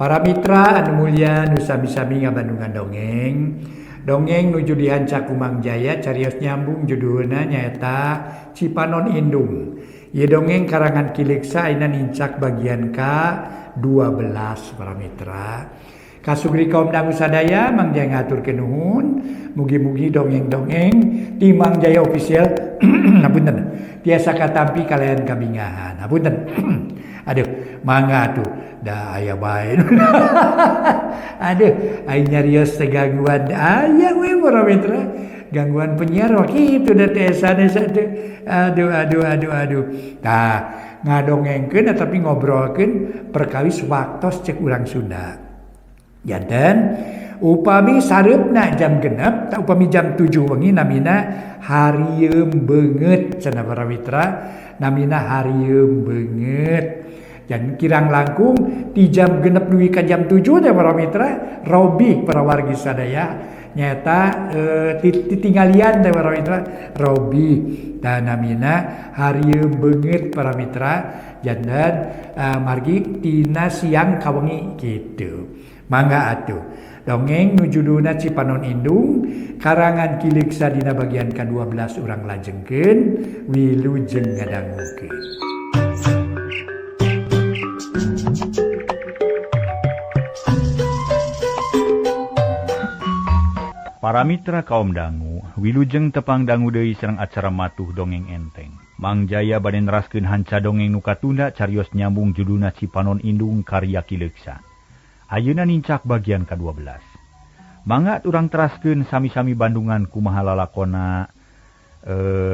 Para mitra anu mulia nu sami-sami ngabandungan dongeng. Dongeng nuju dihanca ku Mang Jaya carios nyambung judulna nyaeta Cipanon Indung. Ieu dongeng karangan Ki Leuksa ayeuna nincak bagian ka-12 para mitra. Kasugri kaum dangu sadaya Mang Jaya ngaturkeun nuhun. Mugi-mugi dongeng-dongeng ti Mang Jaya official hapunten tiasa katampi kalayan kabingahan. Hapunten. Aduh, mangga atuh da aya bae. Aduh, aing nyarios teh gangguan aya we para mitra. Gangguan penyiar mah kitu da teh sanes atuh. Aduh aduh aduh aduh. Tah, ngadongengkeun tapi ngobrolkeun perkawis waktos cek urang Sunda. Janten upami sareupna jam 6 tak upami jam 7 wengi namina harieum beungeut cenah para mitra, namina harieum beungeut. Jan kirang langkung ti jam 6 dugi ka jam 7 teh para mitra robih para wargi sadaya nyaeta titinggalian teh para mitra robih tah namina harieum beungeut para mitra janten margi tina siang ka wengi kitu. Mangga atuh. Dongeng nu judulna Cipanon Indung karangan Ki Leuksa dina bagian ka-12 urang lajengkeun wilujeng ngadangukeun. Para mitra kaum dangu, wilujeng tepang dangu deui sareng acara matuh dongeng enteng. Mang Jaya bade neraskeun hanca dongeng nu katunda carios nyambung judulna Cipanon Indung karya Ki Leuksa. Ayeuna nincak bagian ka-12. Mangga urang teraskeun sami-sami bandungan kumaha lalakona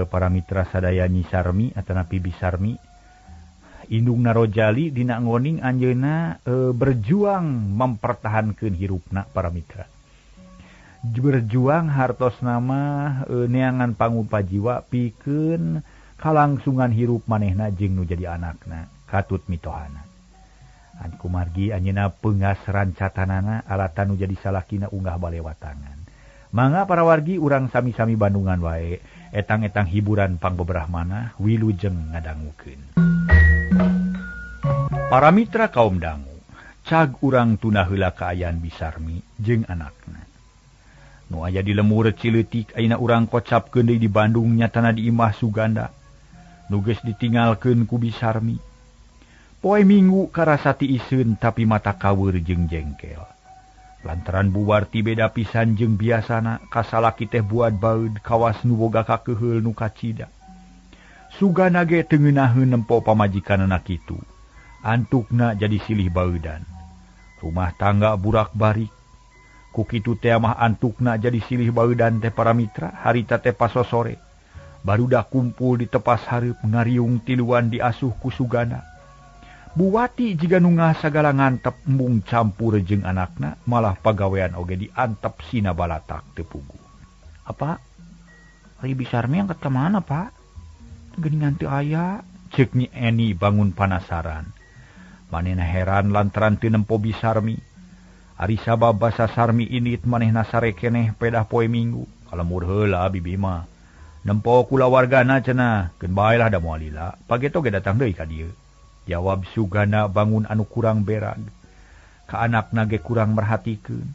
para mitra sadaya Nyi Sarmi atanapi Bi Sarmi. Indung Narojali dina ngoning anjeunna berjuang mempertahankeun hirupna para mitra. Berjuang hartos nama neangan pangupajiwa pikeun kalangsungan hirup manehna jeung nu jadi anakna katut mitohana. An kumargi anjeunna peungas rancatanana alatan nu jadi salakina unggah balewatangan. Mangga para wargi urang sami-sami bandungan wae etang-etang hiburan pangbeberah manah wilujeng ngadangukeun. Para mitra kaum dangu, cag urang tuna heula kaayaan Bi Sarmi jeung anakna. Nu aya di lemur Cileutik ayeuna urang kocapkeun deui di Bandung nyatana di imah Suganda. Nu geus ditinggalkeun ku Bi Sarmi. Poe Minggu karasa tiiseun tapi mata kaweur jeung jengkel. Lantaran Buwarti beda pisan jeung biasana kasalaki teh buat baeud kawas nu boga kakeheul nu kacida. Suganda ge teu ngeunaheun nempo pamajikanana kitu. Antukna jadi silih baeudan. Rumah tangga burak-barik. Ku kitu teh mah antukna jadi silih baeudan teh para mitra harita teh pasosore. Barudak kumpul di tepas hareup ngariung tiluan diasuh ku Suganda. Buwati jiga nu sagala ngantep embung campur jeung anakna malah pagawean oge diantep sina balatak teu puguh. Apa? Ari Bi Sarmi angkat ka mana, Pak? Geuningan teu aya. Ceuk Nyi Eni bangun panasaran. Manehna heran lantaran teu nempo Bi Sarmi. Ari sabab basa Sarmi init manehna sare keneh pedah poe Minggu. Kalemur heula bibi mah. Nempo kulawargana cenah, keun bae lah da moal lila. Pageto ge datang deui ka dieu. Jawab Suganda bangun anu kurang berag. Ka anakna ge kurang merhatikeun.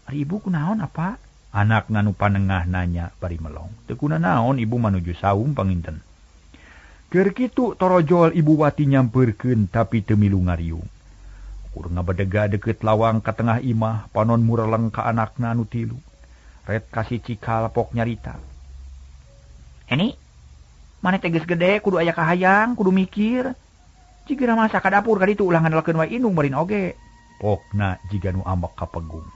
Ari ibu kunaon apa? Anakna nu panengah nanya bari melong. Teu kunanaon ibu manuju saum panginten. Keur kitu torojol Ibu Wati nyampeurkeun tapi teu milu ngariung. Kur ngabedega deukeut lawang ka tengah imah panon mureleng ka anakna anu tilu. Ret kasih cikal pok nyarita. Eni, maneh teh geus gede kudu aya kahayang, kudu mikir. Jiga masak ka dapur ka ditu ulah ngandalkeun wae indung beurin oge. Pokna jiga nu ambek ka pegung.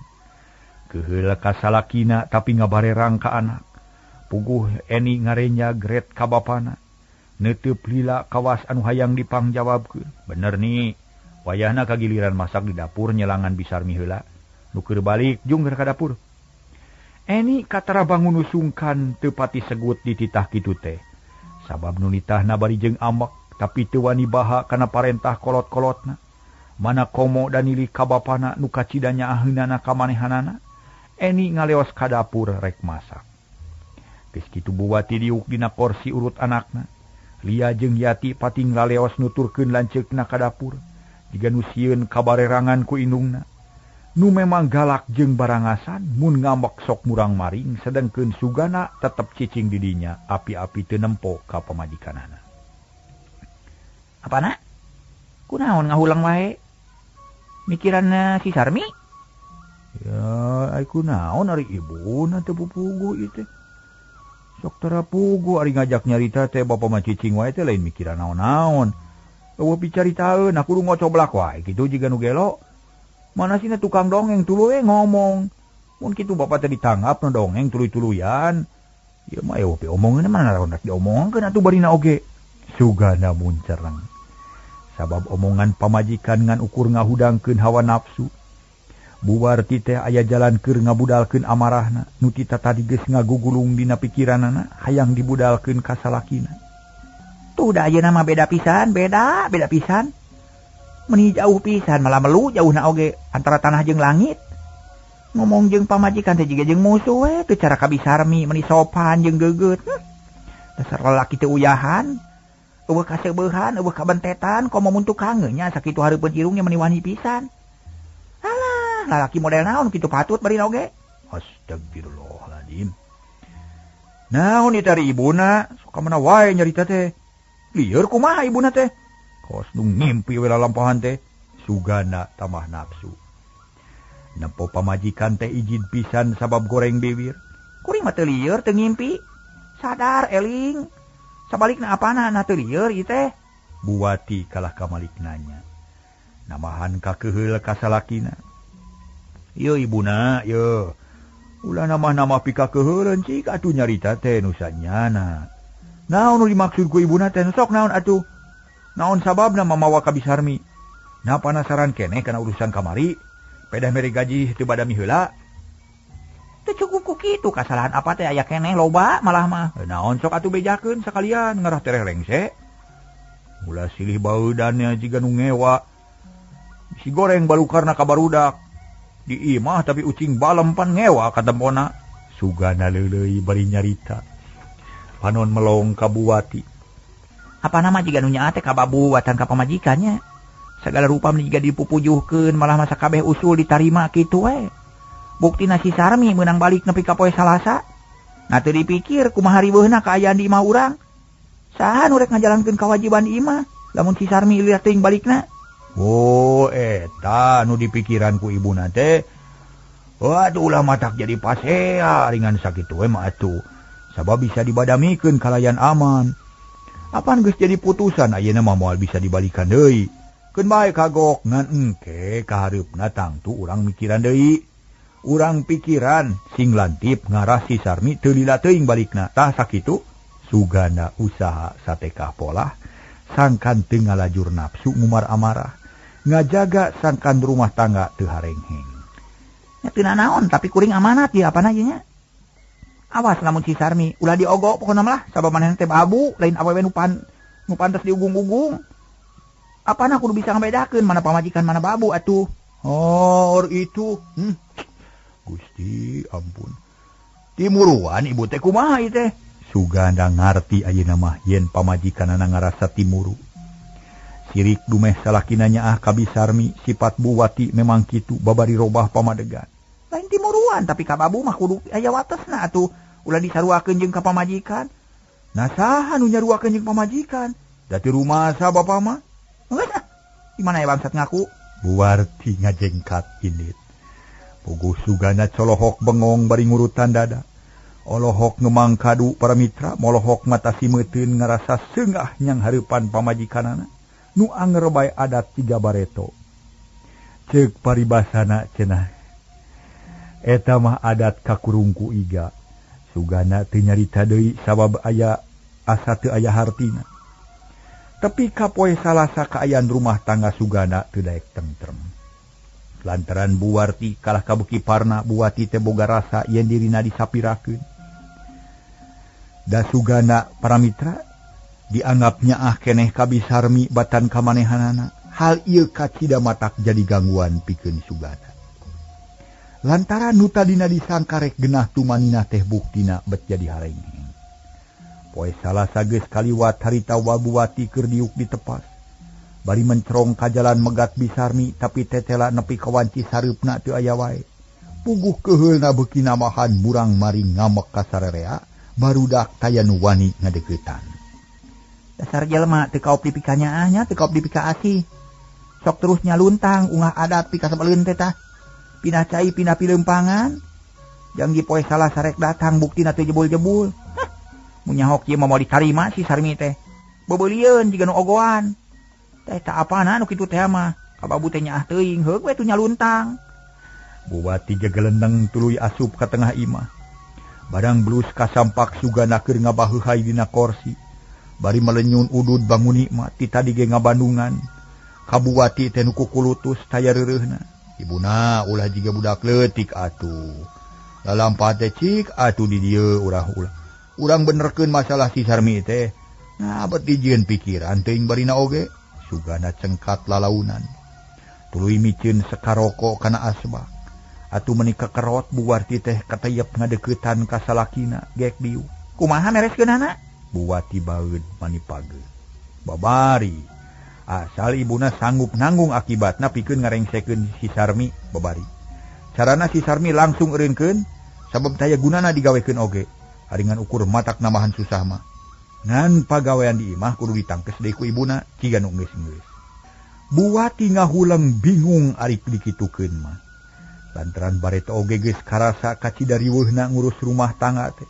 Keheul ka salakina tapi ngabarerang ka anak. Puguh Eni ngarenya gret ka bapana. Neuteup lila kawas anu hayang dipangjawabkeun. Bener nih, wayahna kagiliran masak di dapur nyelangan Bi Sarmi heula. Nu keur balik jung ka dapur. Eni katara bangun sungkan teu pati segut dititah kitu teh. Sabab nu nitahna bari jeung ambek tapi teu wani baha kana parentah kolot-kolotna. Mana komo danili ka bapana nu kacida nyaaheunana ka manehanana. Eni ngaleos ka dapur rek masak. Geus kitu Buwati diuk dina korsi urut anakna. Lia jeung Yati pating laleos nuturkeun lanceukna ka dapur. Jiga nu sieun kabarerangan ku indungna. Nu memang galak jeung barangasan mun ngambek sok murang maring sedengkeun Sugana tetep cicing di dinya api-api teu nempo ka pamajikanana. Apana? Kunaon ngahulang wae? Mikiran si Sarmi? Ya, ai kunaon ari ibuna teu pupugu ieu teh. Sok tara pugu ari ngajak nyarita teh bapa mah cicing wae teh lain mikiran naon-naon. Eueuh picaritaeun aku kudu ngocoblak wae kitu jiga nu gelo. Mana sih tukang dongeng tuluy ngomong. Mun kitu bapa teh ditanggap nu dongeng tuluy-tuluyan. Ieu mah eueuh piomongeun mana rek diomongkeun atuh barina oge. Sugana muncereng. Sabab omongan pamajikan ngan ukur ngahudangkeun hawa nafsu. Buwarti teh aya jalan keur ngabudalkeun amarahna, nu tita tadi geus ngagugulung dina pikiranana hayang dibudalkeun ka salakina. Tuh da ayeuna mah beda pisan, beda pisan. Meni jauh pisan malah melu jauhna oge antara tanah jeung langit. Ngomong jeung pamajikan teh jiga jeung musuh we teu cara ka Bisarmi meni sopan jeung geugeut. Dasar lalaki teu uyahan. Eueuh kaseubehan, eueuh kabentetan, komo mun tukangeun nya sakitu hareupeun irungnya meni wani pisan. Alah, lalaki model naon kitu patut bari oge. Astagfirullahaladzim. Naon ieu teh ibuna, sok ka mana wae nyarita teh. Lieur kumaha ibuna teh? Kos nu ngimpi we lalampahan teh. Sugana tambah nafsu. Nempo pamajikan teh izin pisan sabab goreng bibir. Kuring mah teu lieur teu ngimpi. Sadar eling. Sabalikna apana na teu lieur ieu teh? Buwati kalah ka malik nanya. Namahan kakeheul ka salakina. Ieu ibuna, ieu. Ulah nama-nama pikakeuheuleun cik atuh nyarita teh nu sanyana. Naon nu dimaksud ku ibuna teh sok naon atuh? Naon sababna mamawa ka Bisarmi? Na panasaran keneh kana urusan kamari? Pedah mere gaji teu badami heula. Teu cukup ku kitu kasalahan apa teh aya keneh loba malah mah. Naon sok atuh bejakeun sakalian ngarah tereh lengse. Ulah silih baudannya jiga nu ngewa. Si goreng balukarna ka barudak. Di imah tapi ucing balem pan ngewa katempona. Sugana leuleuy bari nyarita. Panon melong ka Buwati. Apa nama jiga nu nyaah teh ka babuatan ka pamajikannya. Sagala rupa meni jiga dipupujuhkeun malah masa kabeh usul ditarima kitu we. Buktina si Sarmi meunang balik nepi ka poe Salasa. Nah teu dipikir kumaha riweuhna kaayaan di imah urang. Saha nu rek ngajalankeun kewajiban di imah lamun si Sarmi leuwih teuing balikna. Oh eta nu dipikiran ku ibuna teh. Waduh ulah matak jadi pasea ringan sakitu we mah atuh. Sabab bisa dibadamikeun kalayan aman. Apan geus jadi putusan ayeuna mah moal bisa dibalikan deui. Keun bae kagok ngan engke kahareupna tangtu urang mikiran deui. Urang pikiran sing lantip ngarah si Sarmi teu lila teuing balikna. Tah sakitu Sugana usaha satekah polah sangkan teu ngalajur nafsu ngumar amarah. Ngajaga sangkan rumah tangga teu harengheng. Nya teu nanaon tapi kuring amanat ieu apana ieu nya. Awas lamun si Sarmi ulah diogo pokona mah sabab manehna teh babu lain awewe nu pantes diugung-ugung. Apana kudu bisa ngabedakeun mana pamajikan mana babu atuh. Oh itu. Gusti ampun. Timuruan ibu teh kumaha ieu teh? Suganda ngarti ayeuna mah yen pamajikanana ngarasa timuru. Sirik dumeh salakina nyaah ka Bisarmi sifat Buwati memang kitu babari robah pamadegan. Lain timuruan tapi ka babu mah kudu aya watesna atuh ulah disaruakeun jeung ka pamajikan. Nah saha nu nyaruakeun jeung pamajikan? Da ti rumasa bapa mah. Geus ah. Di mana ya bangsat ngaku? Buwarti ngajengkat indit. Puguh Sugana colohok bengong bari ngurutan dada. Olohok ngemang kadu para mitra, molohok mata simeuteun ngarasa seungah nyang hareupan pamajikanana. Nu anger bae adat tiga bareto. Ceuk paribasana cenah. Eta mah adat kakurungku iga. Sugana teu nyarita deui sabab aya asa teu aya hartina. Tapi ka poe Salasa kaayaan rumah tangga Sugana teu daek tentrem. Lantaran Buwarti kalah kabeuki parna Buwati teh boga rasa yen dirina disapirakeun. Da Sugana para mitra dianggapnya ah keneh ka Bisarmi batan kamanehanana. Hal ieu kacida matak jadi gangguan pikeun Sugana. Lantaran nu tadina disangka rek genah tumanina teh buktina bet jadi harengheng. Poe Salasa geus kaliwat harita Buwati keur diuk ditepas. Bari mencerong ka jalan megat Bisarmi tapi tetela nepi ka wanci sareupna teu aya wae. Puguh keuheulna beuki namahan murang maring ngamek ka sarerea, barudak taya nu wani ngadeuketan. Dasar jelema teu kaop dipika nyaahnya, teu kaop dipika asih. Sok terus nyaluntang ungah adat pikasebeleun teh tah. Pindah cai pindah pileumpangan. Janggi poe salah sarek datang buktina teu jebul-jebul. Hah, mun nyahok ieu mah moal ditarima si Sarmi teh. Beubeulieun jiga nu ogoan. Teh tak apana nu kitu teh mah. Kababu teh nyaah teuing heug we tu nyaluntang. Buwati gegelendeng tuluy asup ka tengah imah. Barang belus kasampak Suganda keur ngabaheuhay dina korsi. Bari melenyun udud bangun nikmat ti tadi ge ngabandungan. Kabuwati teh nu kukulutus taya reureuhna. Ibuna ulah jiga budak leutik atuh. Lalampat teh cik atuh di dieu urah-ulah. Urang benerkeun masalah si Sarmi teh. Nah bet dijieun pikiran teuing barina oge. Suganda cengkat lalaunan. Tuluy miceun sekaroko kana asbak. Atuh meuni kekerot Buwarti teh katayep ngadeuketan ka salakina gek dieu. Kumaha mereskeunana? Buwati baeud manipage. Babari asal ibuna sanggup nanggung akibatna pikeun ngarengsekeun si Sarmi babari. Carana si Sarmi langsung eureunkeun sabab taya gunana digawekeun oge. Ari ngan ukur matak nambahan susah mah. Ngan pagawean di imah kudu ditangkes deui ku ibuna ciga nu geus-geus. Buwati ngahuleng bingung ari dikitukeun mah. Lantaran bareto oge geus karasa kacida riweuhna ngurus rumah tangga teh.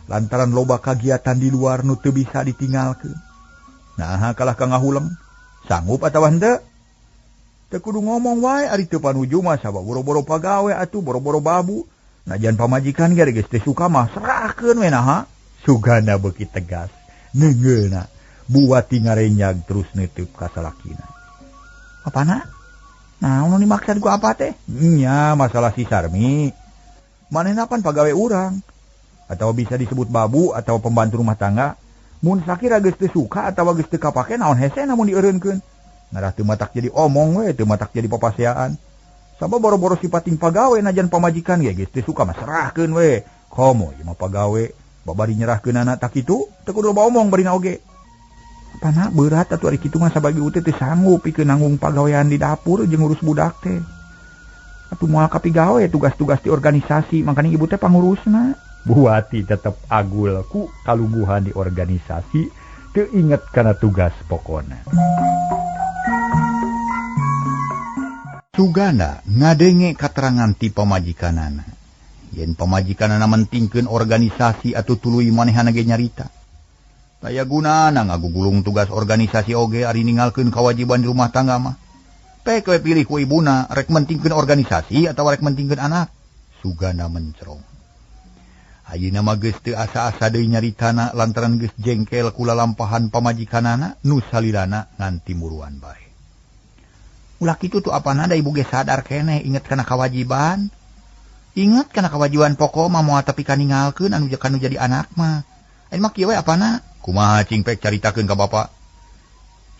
Lantaran loba kagiatan di luar nu teu bisa ditinggalkeun. Naha kalah ka ngahuleng? Sanggup atawa henteu? Teu kudu ngomong wae ari teu panuju mah sabab boro-boro pagawe atuh boro-boro babu. Najan pamajikan ge geus teu suka mah serahkeun we naha. Suganda beuki tegas. Neungeuna Buwati ngarenyag terus neuteub ka salakina. Apana? Naon nu dimaksud ku apa teh? Nya masalah si Sarmi. Manehna pan pagawe urang. Atau bisa disebut babu atau pembantu rumah tangga. Mun sakira geus teu suka atawa geus teu kapake naon hese namun dieureunkeun. Ngarah teu matak jadi omong we, teu matak jadi papaseaan. Sabab boro-boro sipating pagawe najan pamajikan ge geus teu suka mah serahkeun we. Komo ieu mah pagawe, babari nyerahkeunana tak kitu, teu kudu loba omong barina oge. Apana berat atuh ari kitu mah sabagi teh teu sanggup pikeun nanggung pagawean di dapur jeung ngurus budak teh. Atuh moal kapigawe tugas-tugas di organisasi, makanya ibu teh pangurusna. Buwati tetep agul ku kaluguhan di organisasi, teu inget kana tugas pokona. Suganda ngadenge katerangan ti pamajikanana. Yen pamajikanana mentingkeun organisasi atuh tuluy manehana ge nyarita. Taya gunana ngagugulung tugas organisasi oge ari ninggalkeun kewajiban di rumah tangga mah. Pek we pilih ku ibuna rek mentingkeun organisasi atawa rek mentingkeun anak. Suganda mencerong. Ayeuna mah geus teu asa-asa deui nyaritana lantaran geus jengkel ku lalampahan pamajikanana nu salilana nganti muruan bae. Ulah kitu tuh apana da ibu ge sadar keneh inget kana kewajiban. Inget kana kewajiban pokok mah moal tepi ka ninggalkeun anu kanu jadi anak mah. Ayeuna mah kieu we apana? Kumaha cing pek caritakeun ka bapa?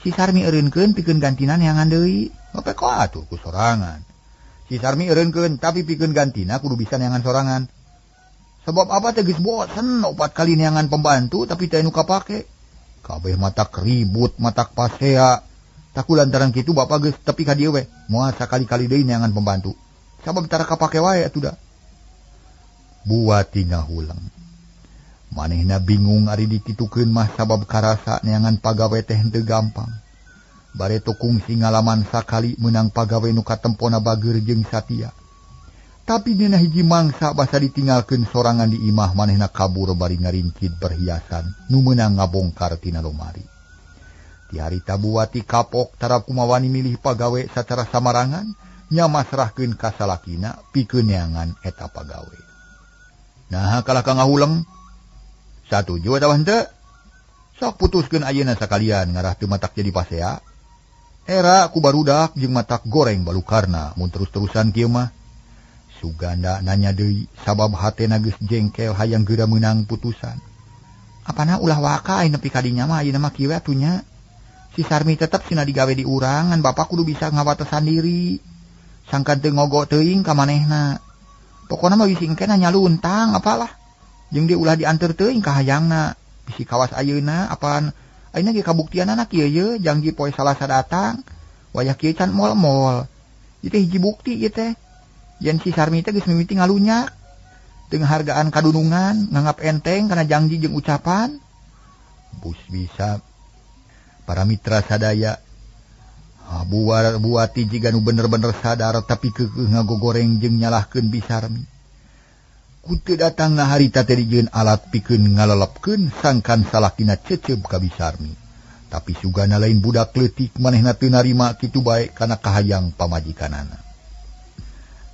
Si Sarmi eureunkeun pikeun gantina neangan deui. Bapak kok atuh ku sorangan. Si Sarmi eureunkeun tapi pikeun gantina kudu bisa neangan sorangan. Sebab apa teh geus bosen 4 kali neangan pembantu tapi teh nu kapake. Kabeh matak ribut, matak pasea. Taku lantaran kitu bapa geus tepi ka dieu we. Moal sakali-kali deui neangan pembantu. Sabab tara kapake wae atuh da. Buwati ngahuleng. Manehna bingung ari dikitukeun mah sabab karasa neangan pagawe teh henteu gampang. Bareto kungsi ngalaman sakali meunang pagawe nu katempona bageur jeung satia. Tapi dina hiji mangsa basa ditinggalkeun sorangan di imah manehna kabur bari ngaringkid perhiasan nu meunang ngabongkar tina lomari. Ti harita Buwati kapok tarap kumawani milih pagawe sacara samarangan nya masrahkeun ka salakina pikeun neangan eta pagawe. Nah kalah ka ngahuleng satuju atawa henteu? Sok putuskeun ayeuna sakalian ngarah teu matak jadi pasea. Era ku barudak jeung matak goreng balukarna mun terus-terusan kieu mah. Suganda nanya deui sabab hatena geus jengkel hayang geura meunang putusan. Apana ulah waka aya nepi ka dinya mah ayeuna mah kieu atuh nya. Si Sarmi tetep sina digawe di urang ngan bapak kudu bisa ngawatesan diri. Sangkan teu ngogo teuing ka manehna. Pokona mah bisi engkena nyaluntang apalah. Jeung dia ulah dianteur teuing ka hayangna. Bisi kawas ayeuna apaan Ayeuna ge kabuktianana kieu ye janji poe Salasa datang wayah kieu can mol-mol. Ieu teh hiji bukti ieu teh. Yen si Sarmi teh geus mimiti ngalunyak. Teu ngahargaan kadunungan, nganggap enteng kana janji jeung ucapan. Bus bisa para mitra sadaya buar buati jiga nu bener-bener sadar tapi keukeuh ngagogoreng jeung nyalahkeun Bisarmi. Ku teu datangna harita teh dijieun alat pikeun ngalelepkeun sangkan salakina ceceb ka Bisarmi. Tapi sugana lain budak leutik manehna teu narima kitu bae kana kahayang pamajikanana.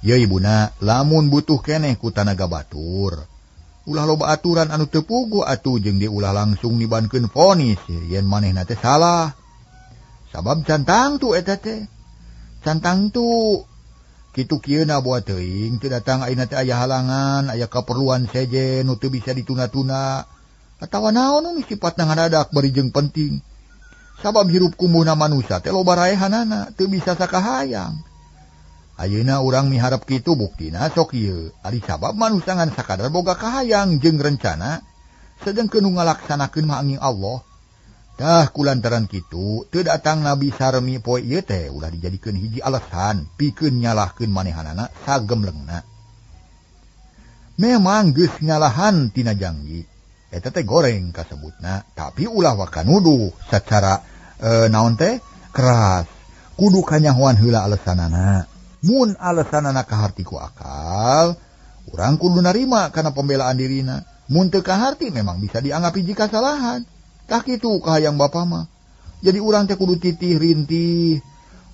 Ye ibuna, lamun butuh keneh ku tanaga batur. Ulah loba aturan anu teu puguh atuh jeung diulah langsung nibankeun vonis yen manehna teh salah. Sabab can tangtu eta teh. Can tangtu. Kitu kieuna buat teuing teu datang ayeuna teh aya halangan, aya kaperluan sejen nu teu bisa ditunda-tunda. Atawa naon nu sipatna ngadadak bari jeung penting. Sabab hirup kumbuhna manusia teh loba raehanana, teu bisa sakahayang. Ayeuna urang miharep kitu buktina sok ieu. Ari sabab manusia ngan sakadar boga kahayang jeung rencana, sedengkeun nu ngalaksanakeun mah angin Allah. Tah kulantaran kitu teu datang Nabi Sarmi poe ieu teh ulah dijadikeun hiji alasan pikeun nyalahkeun manehanana sagemlengna. Memang geus nyalahan tina janji eta teh goreng kasebutna, tapi ulah waka nuduh sacara naon teh keras. Kudu kanyahoan heula alesanana. Mun alesanana kaharti ku akal, urang kudu narima kana pembelaan dirina. Mun teu kaharti memang bisa dianggap hiji kasalahan. Tah kitu kahayang bapa mah. Jadi urang teh kudu titih rintih,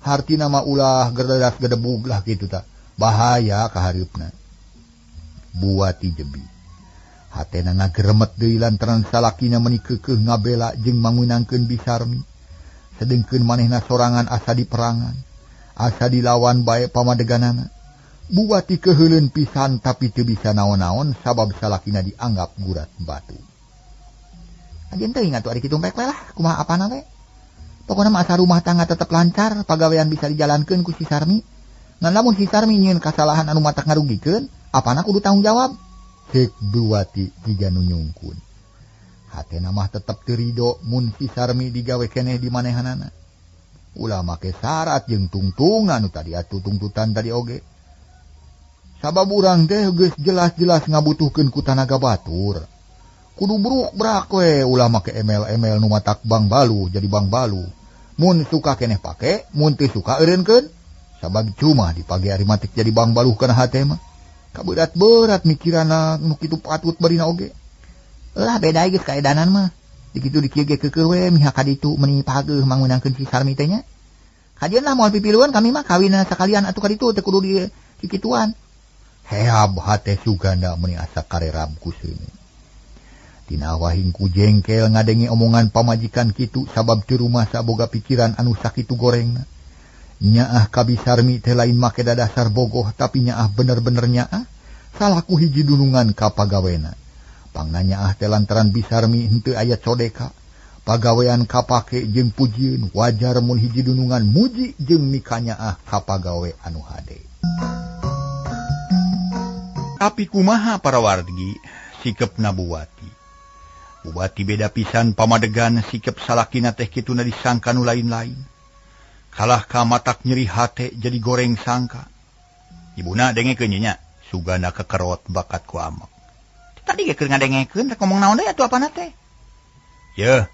hartina mah ulah gerdadas gedebug lah kitu tah. Bahaya kahareupna. Buati jebi. Hatena ngageremet deui lantaran salakina meuni keukeuh ngabela jeung mangunangkeun Bisarmi. Sedengkeun manehna sorangan asa diperangan, asa dilawan bae pamadeganana. Buati keuheuleun pisan tapi teu bisa naon-naon sabab salakina dianggap gurat batu. Ajen teh ingat tuh ari kitu pek lah, kumaha apana we. Pokona mah asa rumah tangga tetep lancar, pagawean bisa dijalankeun ku si Sarmi. Ngan lamun si Sarmi nyieun kasalahan anu matak ngarugikeun, apana kudu tanggung jawab. Cek Buati jiga nu nyungkun. Hatena mah tetep teu rido mun si Sarmi digawe keneh di manehanana. Ulah make syarat jeung tungtungan nu tadi atuh tungtutan tadi oge. Sabab urang teh geus jelas-jelas ngabutuhkeun ku tanaga batur. Kudu bruk brak we ulah make ML-ML nu matak bang balu jadi bang balu. Mun suka keneh pake, mun teu suka eureunkeun. Sabab cuma dipage ari matik jadi bang baluh kana hate mah. Kaberat-berat mikiranna nu kitu patut barina oge. Lah beda geus kaedanan mah. Dikitu dikieu ge keukeuh we mihak ka ditu meuni pageuh mangunangkeun si Sarmi teh nya. Kajeun lah moal pipiluan kami mah kawinna sakalian atuh ka ditu teu kudu di kikituan. Heab hate Suganda meuni asa karerab ku seuneu. Tina wahing ku jengkel ngadenge omongan pamajikan kitu sabab teu rumasa boga pikiran anu sakitu gorengna. Nyaah ka Bisarmi teh lain make dadasar bogoh tapi nyaah bener-bener nyaah salaku hiji dunungan ka pagawena. Pangna nyaah teh lantaran Bisarmi henteu aya codeka. Pagawean kapake jeung pujieun wajar mun hiji dunungan muji jeung mikanyaah ka pagawe anu hade. Tapi kumaha para wargi sikepna Buwati. Buwati beda pisan pamadegan sikep salakina teh kituna disangka nu lain-lain. Kalah ka matak nyeri hate jadi goreng sangka. Ibuna dengekeun nya, sugana kekerot bakat ku amek. Tadi ge keur ngadengekeun rek ngomong naon deui atuh apana teh? Yeuh.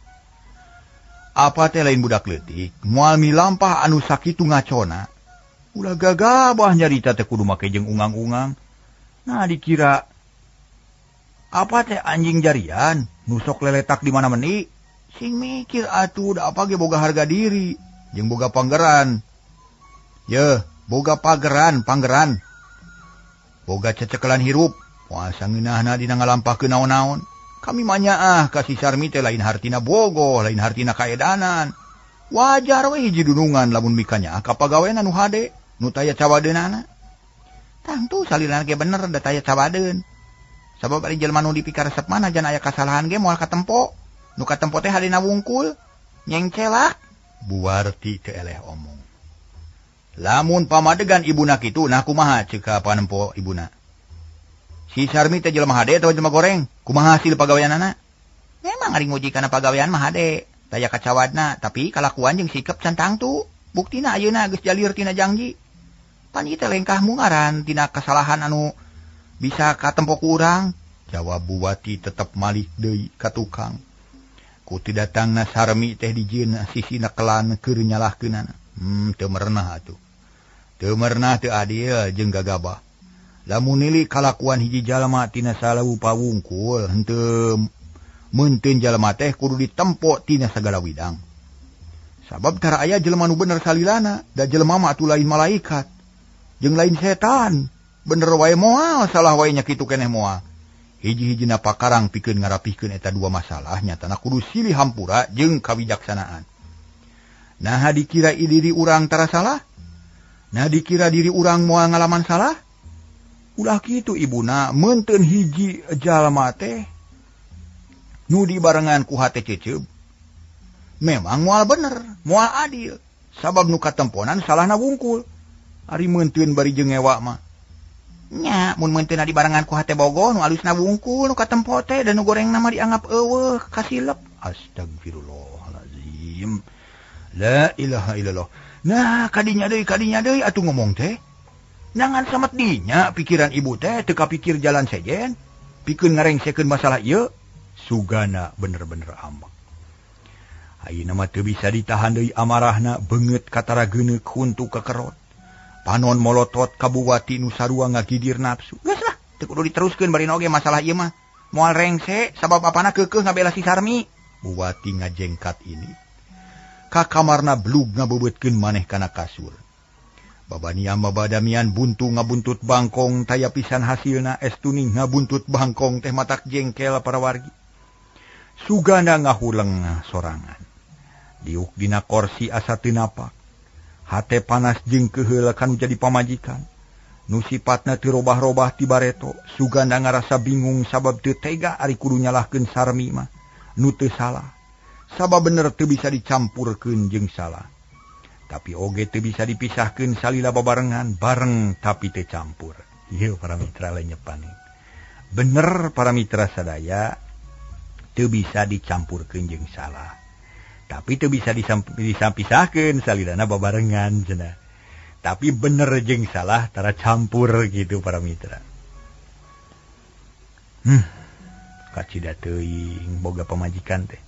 Apa teh lain budak leutik, moal milampah anu sakitu ngacona. Ulah gagabah nyarita teh kudu make jeung ungang-ungang. Nah dikira apa teh anjing jarian nusok leletak di mana meni sing mikir atuh da apa ge boga harga diri jeung boga panggeran. Yeuh, boga pageran, panggeran. Boga cecekelan hirup, moal sangeunahna dina ngalampahkeun naon-naon. Kami mah nyaah ka si Sarmi teh lain hartina bogoh, lain hartina kaedanan. Wajar we hiji dunungan lamun mikanyaah ka pagawean anu hade, nu taya cawadeunana. Tangtu salilana ge bener da taya cawadeun. Sabab ari jelema nu dipikaresep mah najan aya kasalahan ge moal katempo. Nu katempo teh hadena wungkul, nyengcelak. Buwarti teu eleh omong. Lamun pamadegan ibuna kitu nah kumaha ceuk ka panempo ibuna. Si Sarmi teh jelema hade atawa jelema goreng? Kumaha hasil pagaweanana? Memang ari nguji kana pagawean mah hade. Taya kacawadna tapi kalakuan jeung sikap can tangtu. Buktina ayeuna geus jalir tina jangji. Pan ieu teh lengkah mungaran tina kasalahan anu bisa katempo ku urang. Jawab Buwati tetep malik deui ka tukang. Ku teu datangna Sarmi teh dijieun sisina kelan keur nyalahkeunana. Teu merenah atuh. Teu merenah teu adil jeung gagabah. Lamun nili kalakuan hiji jalma tina salawu pawungkul henteu meunteun jalma teh kudu ditempo tina sagala widang. Sabab tara aya jelema nu bener salilana, da jelema mah atuh lain malaikat jeung lain setan. Bener wae moal, salah wae nya kitu keneh moal. Hiji-hijina pakarang pikeun ngarapihkeun eta dua masalah nyatana kudu silih hampura jeung kawijaksanaan. Naha dikira diri urang tara salah? Nah dikira diri urang moal ngalaman salah? Ulah kitu ibuna meunteun hiji jalma teh nu dibarengan ku hate ceceub. Memang moal bener, moal adil. Sabab nu katemponan salahna wungkul. Ari meunteun bari jeung ngewa mah. Nya, mun meunteunna dibarengan ku hate bogoh nu alusna wungkul nu katempo teh dan nu gorengna mah dianggap eueuh kasilep. Astagfirullahalazim. La ilaha illallah. Nah, kadinya deui atuh ngomong teh. Nangan samet dinya pikiran ibu teh teu kapikir jalan sejen, pikeun ngarengsekeun masalah ieu. Sugana bener-bener ambek. Ayeuna mah teu bisa ditahan deui amarahna, beungeut katara geuneuk huntu kekerot. Panon molotot ka Buwati nu sarua ngagidir nafsu. Geus lah, teu kudu diteruskeun bari oge masalah ieu mah. Moal rengse sabab apana keukeuh ngabela si Sarmi. Buwati ngajengkat ini. Ka kamarna blug ngabebeutkeun maneh kana kasur. Babania babadamian buntu ngabuntut bangkong taya pisan hasilna estuning ngabuntut bangkong teh matak jengkel para wargi. Suganda ngahuleng sorangan. Diuk dina korsi asa teu napak. Hate panas jeung keuheul kanu jadi pamajikan. Nu sipatna teu robah-robah ti bareto. Suganda ngarasa bingung sabab teu tega ari kudu nyalahkeun Sarmi mah. Nu teu salah. Sabab bener teu bisa dicampurkeun jeung salah. Tapi oge teu bisa dipisahkeun salila babarengan bareng tapi teu campur. Ieu para mitra lenyepan. Bener para mitra sadaya teu bisa dicampurkeun jeung salah. Tapi teu bisa dipisahkeun salilana babarengan cenah. Tapi bener jeung salah tara campur gitu para mitra. Kacida teuing boga pamajikan teh.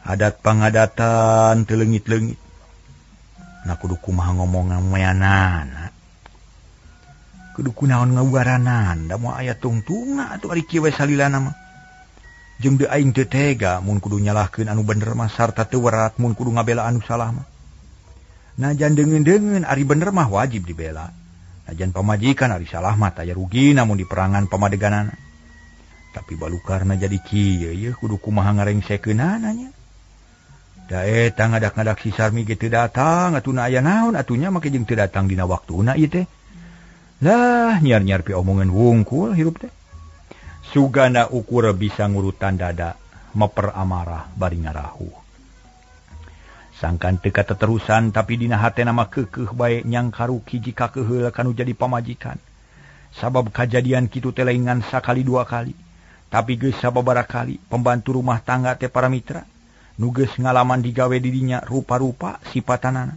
Adat pangadatan teu leungit-leungit. Nah kudu kumaha ngomong ngameanana. Kudu kunaon ngawaranan, da moal aya tungtungna atuh ari kieu we salilana mah. Jeung deui aing teu tega mun kudu nyalahkeun anu bener mah sarta teu werat mun kudu ngabela anu salah mah. Najan deungeun-deungeun ari bener mah wajib dibela. Najan pamajikan ari salah mah taya rugi namun diperangan pamadeganana. Tapi balukarna jadi kieu yeuh kudu kumaha ngarengsekeunana nya. Da eta ngadak-ngadak si Sarmi ge teu datang atuh aya naon atunya make jeung teu datang dina waktuna ieu teh. Lah nyiar-nyiar pi omongan wungkul hirup teh. Suganda ukur bisa ngurutan dada meper amarah bari ngarahu. Sangkan teu kateterusan tapi dina hatena mah keukeuh bae nyangkaruk hiji kakeheul kanu jadi pamajikan. Sabab kajadian kitu teh lain ngan sakali dua kali, tapi geus sababaraha kali pembantu rumah tangga teh para mitra nu geus ngalaman digawe di dinya rupa-rupa sipatanana,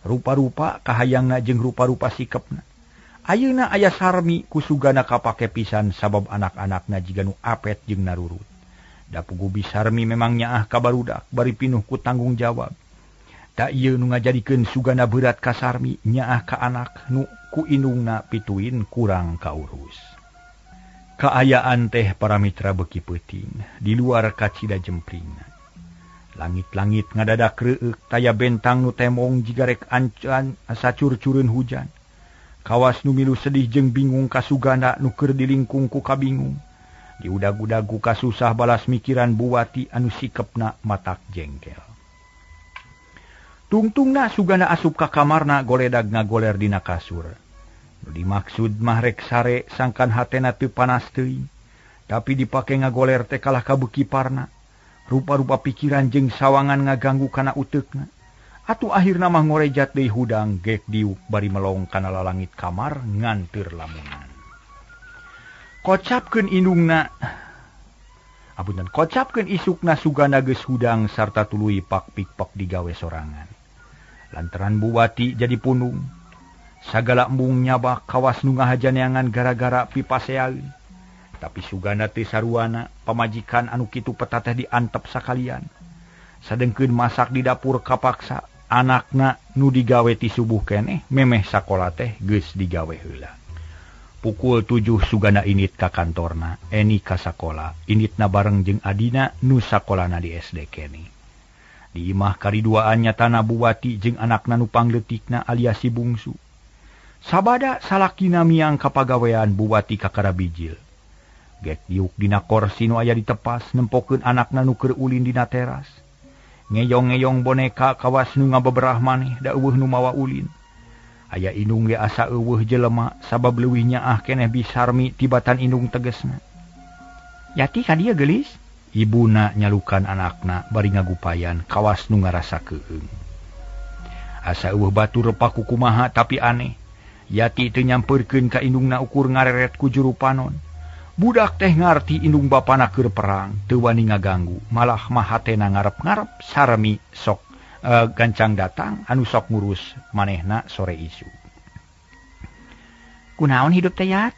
rupa-rupa kahayangna jeung rupa-rupa sikepna. Ayeuna aya Sarmi ku Suganda kapake pisan sabab anak-anakna jiga nu apet jeung narurut. Da pugubi Sarmi memang nyaah ka barudak bari pinuh ku tanggung jawab. Da ieu nu ngajadikeun Suganda berat ka Sarmi nyaah ka anak nu ku indungna pituin kurang kaurus. Kaayaan teh para mitra beuki peuting di luar kacida jempringna. Langit-langit ngadadak reueuk taya bentang nu temong jiga rek ancan asa cur-cureun hujan. Kawas nu milu sedih jeung bingung ka Suganda nu keur dilingkung ku kabingung. Diudag-udag ku kasusah balas mikiran Buwati anu sikepna matak jengkel. Tungtungna Suganda asup ka kamarna goledag ngagoler dina kasur. Nu dimaksud mah rek sare sangkan hatena teu panas teuing. Tapi dipake ngagoler teh kalah kabeuki parna. Rupa-rupa pikiran jeung sawangan ngaganggu kana uteukna. Atuh akhirna mah ngorejat deui hudang gek diuk bari melong kana lalangit kamar nganteur lamunan. Kocapkeun indungna Apunten kocapkeun isukna Suganda geus hudang sarta tuluy pak-pikpok digawe sorangan. Lantaran Buwati jadi punung. Sagala embung nyabak kawas nu ngahajaneangan gara-gara pipaseaeun. Tapi Suganda teh saruana pamajikan anu kitu peta teh diantep sakalian. Sadengkeun masak di dapur kapaksa, anakna nu digawe ti subuh keneh memeh sakola teh geus digawe heula. Pukul 7 Suganda init ka kantorna, Eni ka sakola, initna bareng jeung adina nu sakolana di SD keneh. Di imah kariduaan nyatana Buwati jeung anakna nu pangleutikna alias si bungsu. Sabada salakina miang ka pagawean Buwati kakara bijil. Gek diuk dina korsi nu aya ditepas nempokeun anakna nu keur ulin dina teras. Ngeyong-ngeyong boneka kawas nu ngabeberah maneh da eueuh nu mawa ulin. Aya indung ge asa eueuh jelema sabab leuwih nyaah keneh Bisarmi tibatan indung tegesna. Yati ka dieu geulis? Ibuna nyalukan anakna bari ngagupayan kawas nu ngarasa keung. Asa eueuh batur paku kumaha tapi aneh. Yati teu nyampeurkeun ka indungna ukur ngareret ku juru panon. Budak teh ngarti indung bapana keur perang, teu wani ngaganggu, malah mah hatena ngarep-ngarep Sarmi sok gancang datang anu sok ngurus manehna sore isu. Kunaon hidup teh Yat?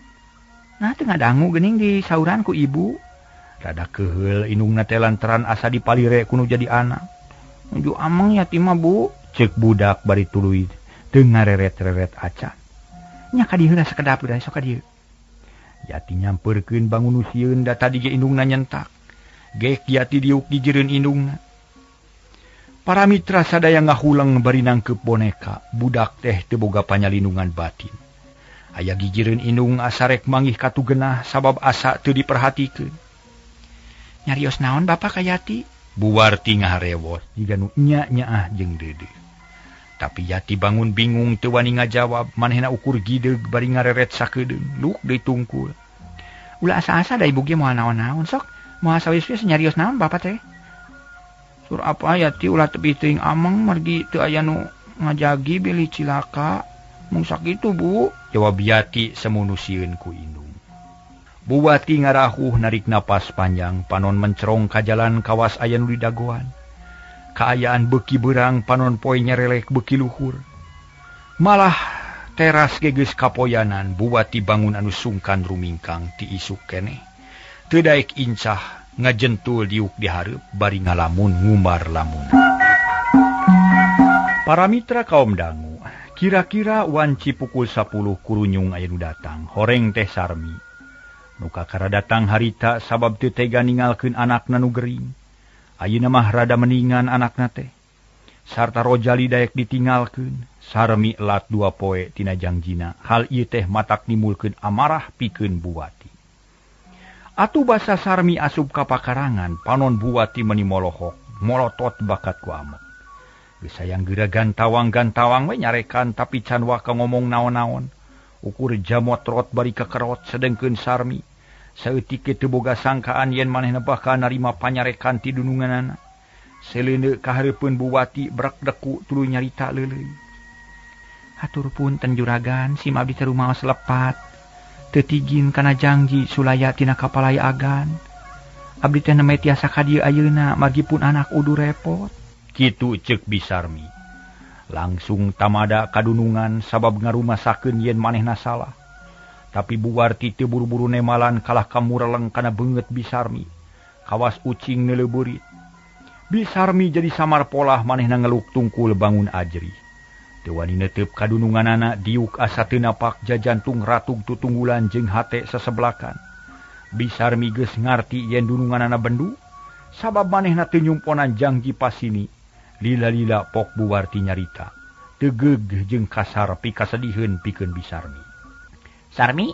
Nah teu ngadangu geuning di sauran ku ibu. Rada keheul indungna teh lantaran asa dipalire ku nu jadi anak. Nuju ameng Yati mah Bu, ceuk budak bari tuluy teu ngareret-reret acan. Nya ka dieu heula sakedap geura sok ka dieu. Yati nyampeurkeun bangun nu sieun da tadi ge indungna nyentak. Gek Yati diuk dijereun indungna. Para mitra sadaya ngahuleng bari nangkeup boneka, budak teh teu boga panyalindungan batin. Aya gigireun indung asa rek manggih katu genah sabab asa teu diperhatikeun. Nyarios naon Bapak ka Yati? Buwarti ngaharewos jiga nu nya-nyaah jeung deudeuh. Tapi Yati bangun bingung teu wani ngajawab, manehna ukur gideug bari ngareret sakedeung, luk deui tungkul. Ulah asa-asa da ibu ge moal naon-naon sok, moal sawis-wis nyarios naon Bapak teh. Sur apa Yati ulah tepi teuing ameng margi teu aya nu ngajagi bilih cilaka. Mung sakitu Bu, jawab Yati semunu sieun ku indung. Buwati ngarahuh narik napas panjang, panon mencerong ka jalan kawas aya nu didagoan. Kaayaan beuki beurang panon poe nyerelek beuki luhur. Malah teras ge geus kapoyanan, Buwati bangun anu sungkan rumingkang ti isuk keneh. Teu daek incah ngajentul diuk dihareup bari ngalamun ngumbar lamun. Para mitra kaum dangu, kira-kira wanci pukul 10 kurunyung aya nu datang, horeng teh Sarmi. Nu kakara datang harita sabab teu tega ningalkeun anakna nu gering. Ayeuna mah rada meningan anakna teh. Sarta Rojali daek ditinggalkeun, Sarmi lat 2 poe tina jangjina. Hal ieu teh matak nimulkeun amarah pikeun Buwati. Atuh basa Sarmi asup ka pakarangan, panon Buwati meuni molohok, molotot bakat ku amek. Geus hayang geura gantawang-gantawang we nyarekan tapi can waka ngomong naon-naon. Ukur jamotrot bari kakerot sedengkeun Sarmi. Saeutik ge teu boga sangkaan yen manehna bakal narima panyarekan ti dununganana. Seleuneu ka hareupeun Buwati brek deku tuluy nyarita leuleuy. Hatur punten juragan, sim abdi teh rumaos lepat. Teu tigin kana jangji sulaya tina kapalai agan. Abdi teh nembe tiasa ka dieu ayeuna margi pun anak udu repot. Kitu ceuk Bisarmi. Langsung tamada kadunungan sabab ngarumasakeun yen manehna salah. Tapi Buwarti teu buru-buru nemalan kalah kamureleng kana beungeut Bisarmi. Kawas ucing neuleuh. Bisarmi jadi samar polah manehna ngeluk tungkul bangun ajrih. Teu wani neuteup kadununganana diuk asa teu napak jajantung ratug tutunggulan jeung hate saseblakan. Bisarmi geus ngarti yen dununganana bendu sabab manehna teu nyumponan jangji pasini. Lila-lila pok Buwarti nyarita. Tegeug jeung kasar pikasediheun pikeun Bisarmi. Sarmi,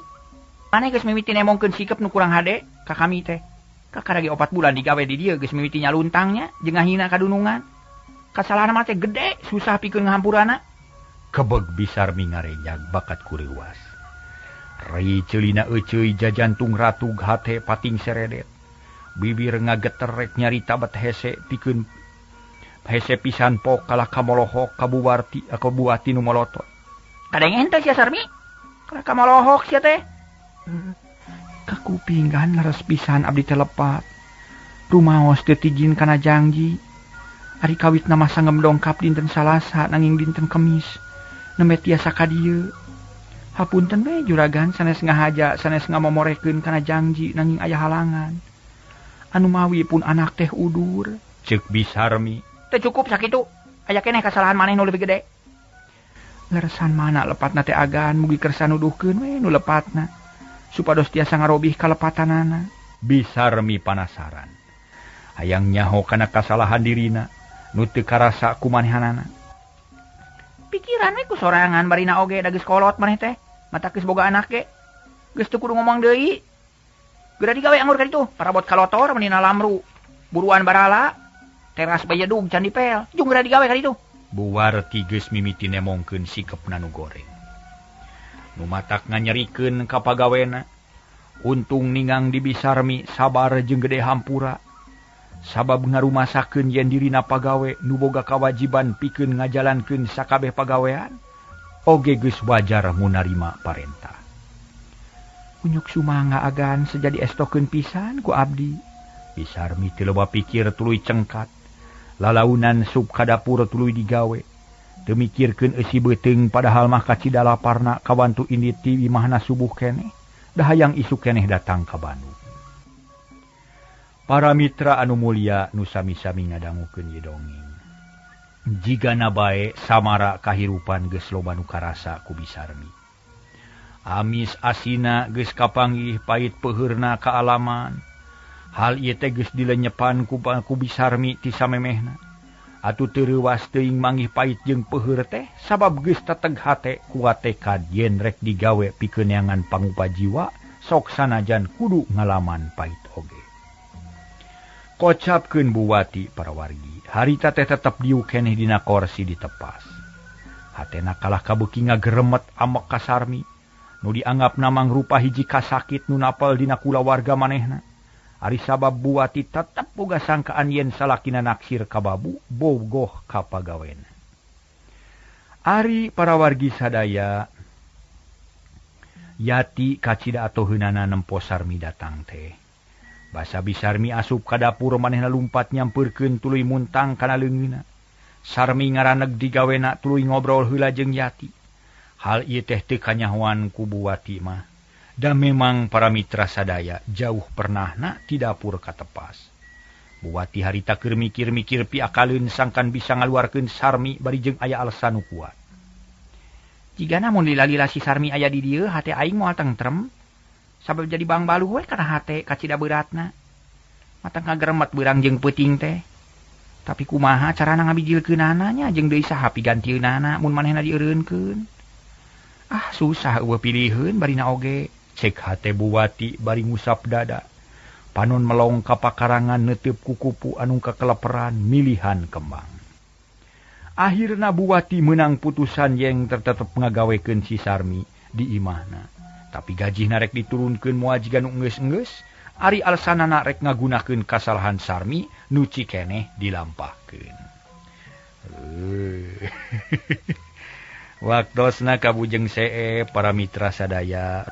maneh geus mimiti nemongkeun sikep nu kurang hade ka kami teh. Kakara ge 4 bulan digawe di dieu geus mimiti nyaluntangnya jeung ngahina kadunungan. Kasalahan mah teh gede, susah pikeun ngahampurana. Kebeg Bisarmi ngarenjag bakat kureuwas. Rai ceulina euceuy jajantung ratug hate pating seredet. Bibir ngageter rek nyarita bet hese pikeun hese pisan pok kalah kamolohok ka Buwarti ka Buwati nu molotot. Kadeng ente sia Sarmi? Kalah kamolohok sia teh. Kakupinggan leres pisan abdi teh lepat. Rumaos teu tijin kana janji. Ari kawitna mah sanggem dongkap dinten Salasa nanging dinten Kemis. Nembe tiasa ka dieu. Hapunten we juragan sanes ngahaja sanes ngamomorekeun kana janji nanging aya halangan. Anu mawi pun anak teh udur. Ceuk Bisarmi. Teu cukup sakitu. Aya keneh kasalahan maneh nu leuwih gede. Leresan mana lepatna teh agan mugi kersa nuduhkeun we nu lepatna supados tiasa ngarobih kalepatanana. Bisarmi panasaran. Hayang nyaho kana kasalahan dirina nu teu karasa ku manehanana. Pikiran we ku sorangan barina oge da geus kolot maneh teh. Mata geus boga anak ge. Geus teu kudu ngomong deui. Geura digawe anggur ka ditu, parabot kalotor meuni lamru. Buruan barala. Teras bajedug can dipel, jung geura digawe ka ditu. Buwarti geus mimiti nemongkeun sikepna nu goreng. Nu matak nganyerikeun ka pagawena. Untung ningang di Bisarmi sabar jeung gede hampura. Sabab ngarumasakeun yen dirina pagawe nu boga kawajiban pikeun ngajalankeun sakabeh pagawean, oge geus wajar munarima parentah. Unyuk sumangga agan sejadi estokeun pisan ku abdi. Bisarmi teu loba pikir tuluy cengkat. Lalaunan sup ka dapur tuluy digawe. Teu mikirkeun eusi beuteung padahal mah kacida laparna kawantu indit ti imahna subuh keneh. Da hayang isuk keneh datang ka Bandung. Para mitra anu mulia nu sami-sami ngadangukeun ieu dongeng. Jigana bae samara kahirupan geus loba nu karasa ku Bisarmi. Amis asina geus kapanggih pait peuheurna kaalaman. Hal ieu teh geus dilenyepan ku Bisarmi ti samemehna. Atuh teu reuwas teuing manggih pait jeung peuheur teh sabab geus teteg hate kuat tekad yen rek digawe pikeun neangan pangupa jiwa sok sanajan kudu ngalaman pait oge. Kocapkeun Buwati para wargi, harita teh tetep diuk keneh dina korsi ditepas. Hatena kalah kabeuki ngageremet amek ka Sarmi, nu dianggapna mangrupa hiji kasakit nu napel dina kulawarga manehna. Ari sabab Buwati tetep boga sangkaan yen salakina naksir ka babu bogoh ka pagawena. Ari para wargi sadaya, Yati kacida atoheunana nempo Sarmi datang teh. Basa Bisarmi asup ka dapur manehna lumpat nyampeurkeun tuluy muntang kana leungeunna. Sarmi ngaraneg digawena tuluy ngobrol heula jeung Yati. Hal ieu teh teu kanyahoan ku Buwati mah. Da memang para mitra sadaya jauh pernahna ti dapur katepas. Buwati harita keur mikir-mikir piakaleun sangkan bisa ngaluarkeun Sarmi bari jeung aya alasan nu kuat. Jigana mun lila-lila si Sarmi aya di dieu hate aing moal tentrem. Sabab jadi bang baluh we kana hate kacida beuratna. Mata ngageremet beurang jeung peuting teh. Tapi kumaha carana ngabijilkeunana nya jeung deui saha pigantieunana mun manehna dieureunkeun. Ah susah eueuh piliheun barina oge. Cek hate Buwati bari ngusap dada. Panon melong ka pakarangan neuteup ku kupu anu kakeleperan milihan kembang. Akhirna Buwati meunang putusan yang tetep ngagawekeun si Sarmi di imahna. Tapi gajihna rek diturunkeun moal jiga nu enggeus-enggeus, ari alasanana rek ngagunakeun kasalahan Sarmi nu cikeneh dilampahkeun. Waktosna kabujeng see para mitra sadaya.